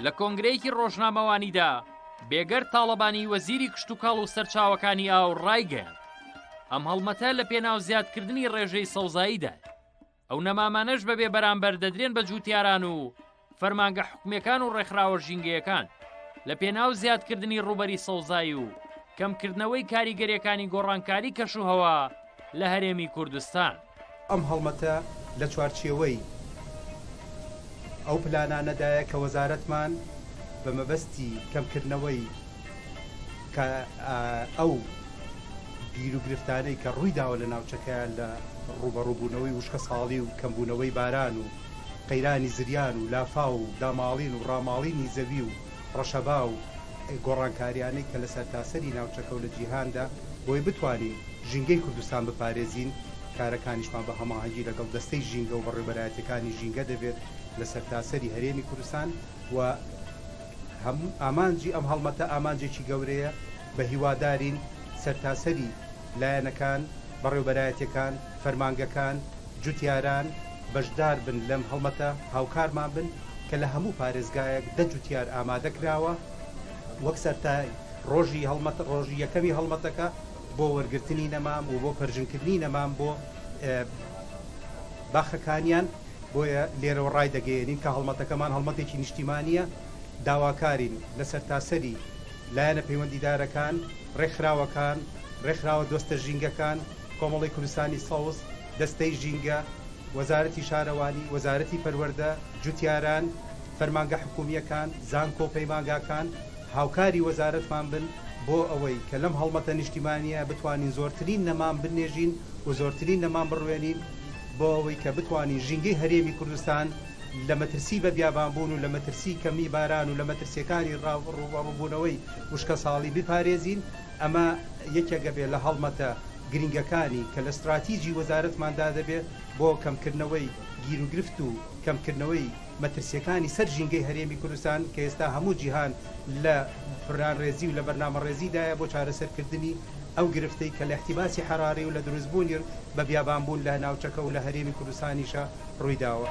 لە کۆنگرەیەکی ڕۆژنامەوانیدا بێگەرد تاڵەبانی وەزیری کشتوکاڵ و سەرچاوەکانی ئاو ڕایگەیاند، ئەم هەڵمەتە لە پێناو زیادکردنی ڕێژەی سەوزاییدایە. ئەو نەمامانەش بەبێ بەرامبەر دەدرێن بە جووتیاران و فەرمانگە حکومییەکان و ڕێکخراوە ژینگەیەکان لە پێناو زیادکردنی ڕووبەری سەوزایی و کەمکردنەوەی کاریگەرییەکانی گۆڕانکاری کەشوهەوا لە هەرێمی کوردستان. ئەم هەڵمەتە لە چوارچێوەی ئەو پلانانەدایە کە وەزارەتمان بە مەبەستی کەمکردنەوەی کە ئەو گیروگرفتانەی کە ڕوویداوە لە ناوچەکەیان لە ڕووبەڕووبوونەوەی وشکەساڵی و کەمبوونەوەی باران و قەیرانی زریان و لافاو و داماڵین و ڕاماڵینی زەوی و ڕەشەبا و گۆڕانکاریانەی کە لە سەرتاسەری ناوچەکە و لە جیهاندا بۆی بتوانین ژینگەی کوردستان بپارێزین کارەکانیشمان بە هەماهەنگی لەگەڵ دەستەی ژینگە و بەڕێوبەرایەتیەکانی ژینگە دەبێت لە سەرتاسەری هەرێمی کوردستان و ئامانجی ئەم هەڵمەتە ئامانجێکی گەورەیە، بە هیوادارین سەرتاسەری لایەنەکان، بەڕێوبەرایەتیەکان، فەرمانگەکان، جوتیاران بەشدار بن لەم هەڵمەتە، هاوکارمان بن کە لە هەموو پارێزگایەک دە جوتیار ئامادە کراوە وەک سەرتای ڕۆژی هەڵمەت ڕۆژی یەکەمی هەڵمەتەکە بۆ وەرگرتنی نەمام و بۆ پەرژنکردنی نەمام بۆ باخەکانیان. بۆیە لێرەوە ڕایدەگەیەنین کە هەڵمەتەکەمان هەڵمەتێکی نیشتیمانییە، داواکارین لە سەرتاسەری لایەنە پەیوەندیدارەکان، ڕێکخراوەکان، ڕێکخراوە دۆستە ژینگەکان، کۆمەڵەی کوردستانی سەوز، دەستەی ژینگە، وەزارەتی شارەوانی، وەزارەتی پەروەردە، جوتیاران، فەرمانگە حکومییەکان، زانکۆ و پەیمانگاکان هاوکاری وەزارەتمان بن بۆ ئەوەی کە لەم هەڵمەتە نیشتیمانییە بتوانین زۆرترین نەمام بنێژین و زۆرترین نەمام بڕوێنین. بۆ ئەوەی کە بتوانین ژینگەی هەرێمی کوردستان لە مەترسی بە بیابانبوون و لە مەترسی کەمی باران و لە مەترسییەکانی ڕووبەڕووبوونەوەی وشکەساڵی بپارێزین، ئەمە یەکێک ئەبێ لە هەڵمەتە گرینگەکانی کە لە ستراتیجی وەزارەتماندا دەبێ بۆ کەمکردنەوەی گیروگرفت و کەمکردنەوەی مەترسییەکانی سەر ژینگەی هەرێمی کوردستان کە ئێستا هەموو جیهان لە پلانڕێزی و لە بەرنامەڕێزیدایە بۆ چارەسەرکردنی ئەو گرفتەی کە لە ئیحتیباسی حەراری و لە دروستبوونی بە بیابانبوون لە ناوچەکە و لە هەرێمی کوردستانیشا ڕوویداوە.